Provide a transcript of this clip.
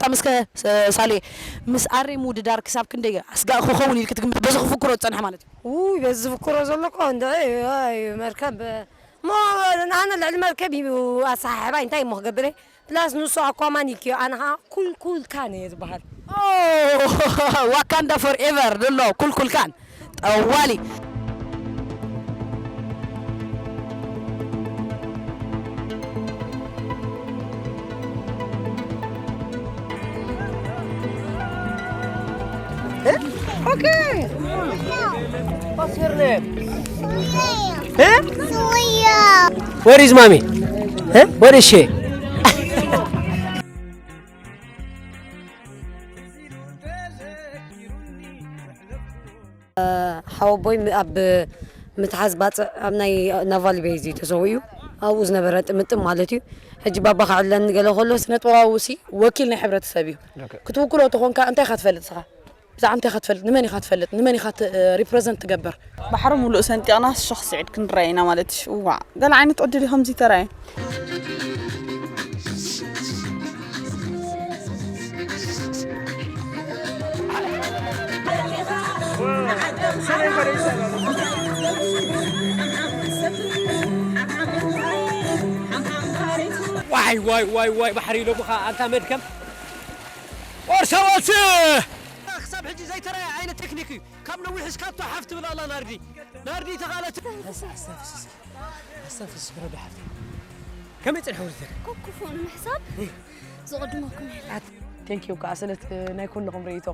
ሳምስከ ሳሌ፣ ምስ ኣሬ ምውድዳር ክሳብ ክንደይ ኣስጋእ ክኸውን ኢልክ ትግምት? በዚ ክፍክሮ ዝጸንሐ ማለት እዩ። ውይ፣ በዚ ዝፍክሮ ዘሎ እኮ እንደ መርከብ እሞ ንኣነ ልዕሊ መርከብ እዩ ኣሰሓሕባይ። እንታይ እሞ ክገብር እየ? ፕላስ ንሱ ኣኳማን እዩ፣ ኣነ ከዓ ኩልኩልካን እየ ዝበሃል። ዋካንዳ ፎር ኤቨር ዘሎ ኩልኩልካን ጠዋሊ። Okay. What's your name? Eh? Where is mommy? Eh? Where is she? ሓወቦይ ኣብ ምትሓዝ ባፅዕ ኣብ ናይ ናቫል ቤዝ እዩ ተሰዊኡ። ኣብኡ ዝነበረ ጥምጥም ማለት እዩ። ሕጂ ባባ ክዕለኒ ገለ ከሎ ስነ ጥበባዊ ሲ ወኪል ናይ ሕብረተሰብ እዩ። ክትውክሎ ተኾንካ እንታይ ኢኻ ትፈልጥ ንስኻ? ብዛዕባ እንታይ ኢኻ ትፈልጥ? ንመን ኢኻ ትፈልጥ? ንመን ኢኻ ሪፕረዘንት ትገብር? ባሕሪ ሙሉእ ሰንጢቕና ሸኽ ስዒድ ክንረአ ኢና ማለት እዩ። እዋእ፣ ገለ ዓይነት ዕድል እዩ ከምዚ ተራእየ። ዋይ ዋይ ዋይ ዋይ፣ ባሕሪ ኢሎምኻ ኣንታ መድከም። ወርሳዋስ ክሳብ ሕጂ ዘይተረኣየ ዓይነት ቴክኒክ እዩ። ካብ ነዊሕ እስካቶ ሓፍ ትብል ኣላ ናርዲ። ናርዲ ተቓለቲ። ኣስተንፍስ፣ ኣስተንፍስ ብረዶ ሓፍቲ። ከመይ ጽንሐ ውድድር? ኮኩፉ ንምሕሳብ ዝቕድመኩም የለን። ቴንክ ዩ ከኣ ስለቲ ናይ ኩልኹም ርእይቶ።